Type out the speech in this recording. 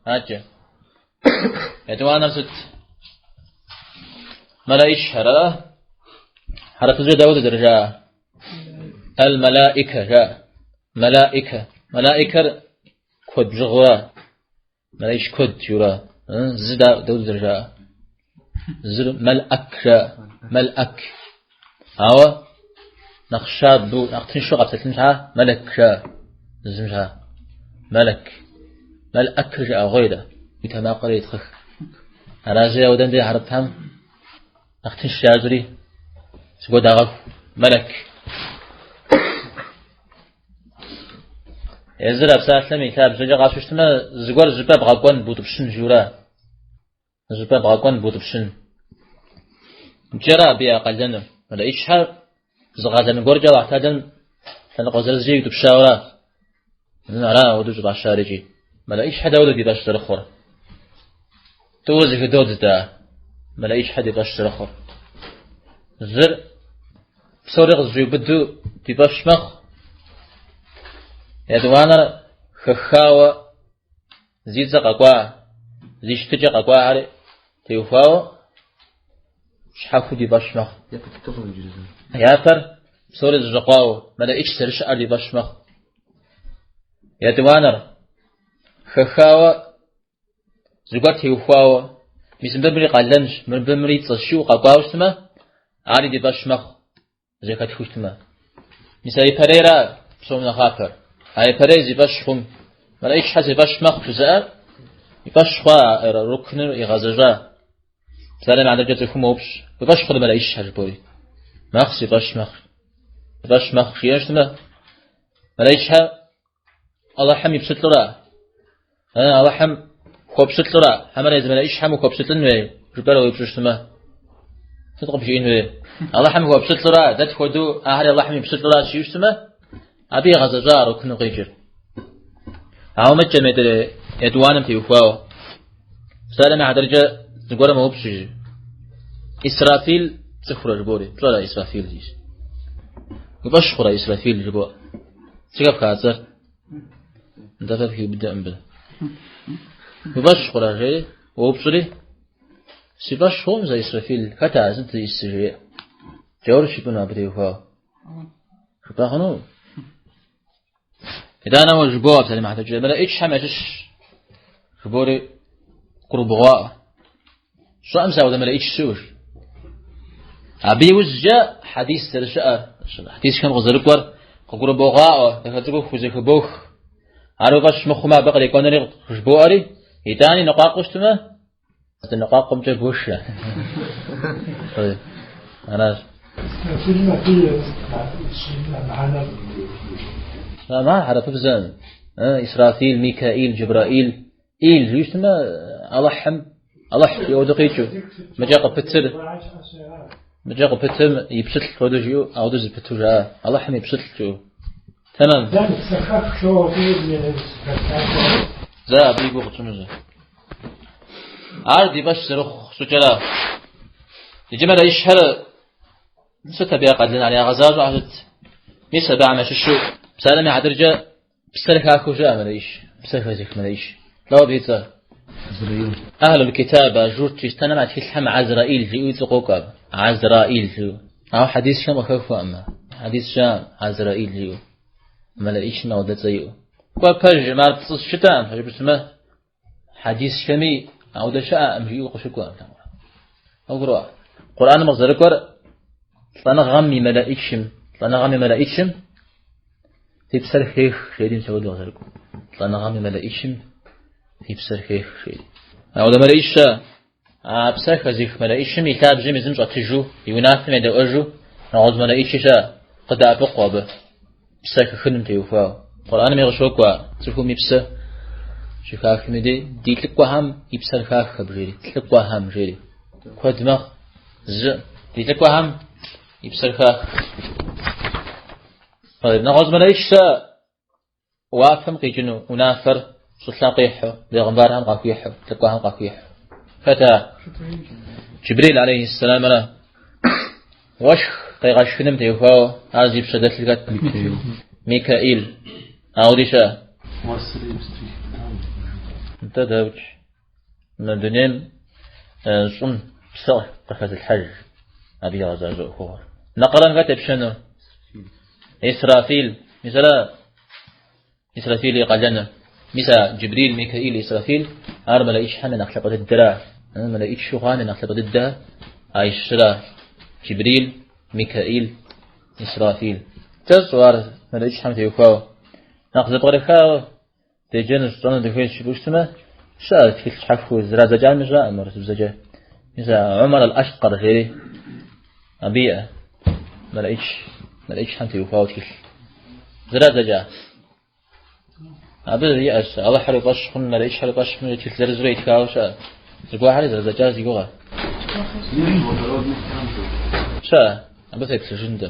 Адэкӏэ. Етӏуанэр сыт? Мэлэӏичхэр, ара? Хьэрыпыбзэкӏэ дауэ зэрыжаӏэ? Аль-малаика жаӏэ. Малаика. Малаикэр куэд бжыгъэура? Мэлэӏич куэд жиӏэура? Зы дауэ зэрыжаӏэ? Зыр мэлӏэк жаӏэ. Мэлӏэк. Ауэ нэхъ щабэу, нэхъ тыншу къэпсэлъын щхьа мэлэк жаӏэ. Зым щхьа. Мэлэк. Мэлӏэкыр жыӏэгъуейрэ. Уи тэмакъыр етхъых. Аращи, ауэдэм де хьэрыпхэм нэхъ тынш ящӏри, зыгуэр дагъэху. Мэлэк. Езыр а псалъэм и лъабжьэкӏэ къащу щытмэ, зыгуэр зыщӏыпӏэ бгъэкӏуэн, бутӏыпщын жиӏэура. Зыщӏыпӏэ бгъэкӏуэн, бутӏыпщын. Кӏэрэ абы я къалэныр. Мэлэӏичхэр зы къалэн гуэркӏэ Аллахь Тэхьэлэм лъэныкъуэ зырызкӏэ иутӏыпщауэра. Ара ауэдэу щӏыфӏащар икӏи. Мэлэӏичхэр дауэдэу ди фӏэщ зэрыхъур? Тӏууэ зэхыдодз дэ мэлэӏичхэр ди фӏэщ зэрыхъур. Зыр псори къызэщӏиубыдэу ди фӏэщ мэхъу. Етӏуанэр хэхауэ зи цӏэ къэкӏуа, зи щытыкӏэ къэкӏуахэри теухуауэ щхьэхуэу ди фӏэщ мэхъу. Япэр псори зэщӏэкъуауэ, мэлэӏич зэрыщыӏэр ди фӏэщ мэхъу. Етӏуанэр хэхауэ зыгуэр теухуауэ, мис мыбы мыри къалэнщ, мыбы мыри цӏэщ жиӏэу къэкӏуауэ щытмэ, ари ди фӏэщ мэхъу. Зэхэтхыу щытмэ. Мис а ипэрейра псом нэхъапэр. А ипэрей зи фӏэщ хъум, мэлэӏичхэр си фӏэщ мэхъу жызыӏэр, и фӏэщ хъуа рукныр игъэзэщӏа. Псалъэм и хьэтыркӏэ цӏыхум уоупщӏ, уи фӏэщ хъурэ мэлэӏичхэр жыбори. Мэхъу, си фӏэщ мэхъу. Си фӏэщ мэхъу жиӏэн щытмэ, мэлэӏичхэр Алыхьым и пщылӏура? Алыхьым хуэпщылӏура? Хьэмэрэ езы мэлэӏичхэм ухуэпщылӏын хуей? Жыпӏэрэ уеупщӏу щытмэ? Сыт къыбжиӏэн хуейр? Алыхьым хуэпщылӏура? Дэ тхуэдэу ахэри Алыхьым и пщылӏура жиӏэу щытмэ, абы игъэзэщӏа рукну къикӏыр. Ауэ мыдэкӏэ метрей етӏуанэм теухуауэ. Псалъэм и хьэтыркӏэ зыгуэрым уоупщӏ иджы. Исрафил цӏыхурэ жыбори? Пщӏэрэ Исрафил жиӏэщ. Уи фӏэщ хъурэ Исрафил жыбоӏэ? Сыт цӏэр? Нтӏэ фэ фхиубыдэӏым мыбы. Уи фӏэщ хъурэ жери, уоупщӏри, си фӏэщ хъуӏым сэ Исрафил, хэт ар, сыт зиӏысыр жеӏэ. Джаур жыпӏэну абы теухуауэ. Жыпӏэ хъуну? Итӏанэ уэ жыбоӏэ псалъэм и хьэтыркӏэ, мэлэӏичхэм ящыщ жыбори къыгурыбогъаӏуэ. Сщӏэӏым сэ ауэдэ мэлэӏич щыӏэу. Абы иужькӏэ хьэдис зэрыщыӏэр, хьэдисхэм къызэрыкӏуэр къыгурыбогъаӏуэ, дахэ цӏыкӏуу хузэхыбох. Ар уи фӏэщ мыхъумэ, абы кърикӏуэнури къыжыбоӏэри, итӏани ныкъуакъуэу щытмэ, ныкъуакъуэмкӏэ бошэ. Аращ. Ма хьэрыпыбзэм, Исрафил, Микаил, Джэбраил, Ил жиӏэу щытмэ, Алыхьым, Алыхь жиӏэу къикӏыу, мыкӏэ къыпытыр, мыкӏэ къыпытым и пщылӏ хуэдэу жиӏэу, ауэдэу зыпыту жаӏэ. Алыхьым и пщылӏ жиӏэу. Тэмэм. Зэ абы и гугъу къытщӏыну зэ. Ар ди фӏэщ зэрыхъу щӏыкӏэра. Иджы мэлэӏичхэр сыт абы я къалэн ар ягъэзащӏэ сыт? Мис абыхэм ящыщу псалъэм и хьэтыркӏэ Псэр хахыу щыӏэ мэлэӏич, псэ хэзых мэлэӏич. Лӏо абы и цӏэр? Азраил. Ахьлул китаб, а журт чристэным а тхылъхэм Азраил жиӏэу и цӏэ къокӏуэ абы. Азраил жиӏэу. Ауэ хьэдисхэм къыхэхуэкъым. Хьэдис щыӏэкъым Азраил жиӏэу. Мэлэӏичым ауэдэ цӏэ иӏэу. Кӏуэ пэжым, ар пцӏы щытӏэкъым, пэжу щытмэ, хьэдисхэми ауэдэ щыӏэкъым жиӏэу къыщыкӏуэкъым. Къывгурыӏуа? Къурӏэным къызэрыкӏуэр лӏэныгъэм и мэлэӏичым, лӏэныгъэм и мэлэӏичым фи псэр хех, жери мис ауэдэу къызэрыкӏуэр. Лӏэныгъэм и мэлэӏичым фи псэр хех, жери. Ауэдэ мэлэӏич щыӏэ, а псэ хэзых мэлэӏичым и лъабжьэм езым щӏэтыжу, и унафэм едэӏуэжу, нэгъуэщӏ мэлэӏичи щыӏэ, къыдэӏэпыкъу абы псэ хэхыным теухуауэ. Къурӏэным и къыщокӏуэ цӏыхум и псэ щыхахым и дей ди лӏыкӏуэхэм и псэр хах абы жери, лӏыкӏуэхэм жери. Куэд мэхъу. Зы ди лӏыкӏуэхэм и псэр хах. Нэгъуэщӏ мэлэӏич щыӏэ уафэм къикӏыну унафэр щӏылъэм къихьу, бегъымбархэм къахуихьу, лӏыкӏуэхэм къахуихьу. Хэт ар? Джибрил алейхьиссэламрэ уэшх къегъэшхыным теухуауэ ар зи пщэ дэлъыр хэт? Микаил. Ауэди щыӏэ? Нтӏэ, дауикӏ, мы дунейм щӏым псэ къыхэзылъхьэж абы игъэзащӏэ ӏуэхугъуэр. Нэкъырэм хэт епщэну? Исрафил. Мис ара Исрафил и къалэныр. Мис а Джибрил, Микаил, Исрафил, ар мэлэӏичхэм я нэхъ лъапӏэ дыдэра. Мэлэӏичу хъуам я нэхъ лъапӏэ дыдэ а щыра. Джибрил, Микаил, Исрафил. Кӏэщӏу ар мэлэӏичхэм теухуауэ. Нэхъ зэпкърыхауэ деджэну тщӏэну дыхуейщ жыпӏэу щытмэ, щыӏэ тхылъ щхьэхуэу зэрадзэкӏами щыӏэкъым урысыбзэкӏэ. Мис а Умар ал-Ашкъэр жери абы иӏэ мэлэӏич, мэлэӏичхэм теухуауэ тхылъ. Зэрадзэкӏа? Абы иӏэщ Алыхьыр уи фӏэщ хъун, мэлэӏичхэр уи фӏэщ хъун тхылъ зырызурэ итхауэ щыӏэ. Зыгуэрхэри зэрадзэкӏа си гугъэ. Щыӏэ, абы феплъыжын дэ.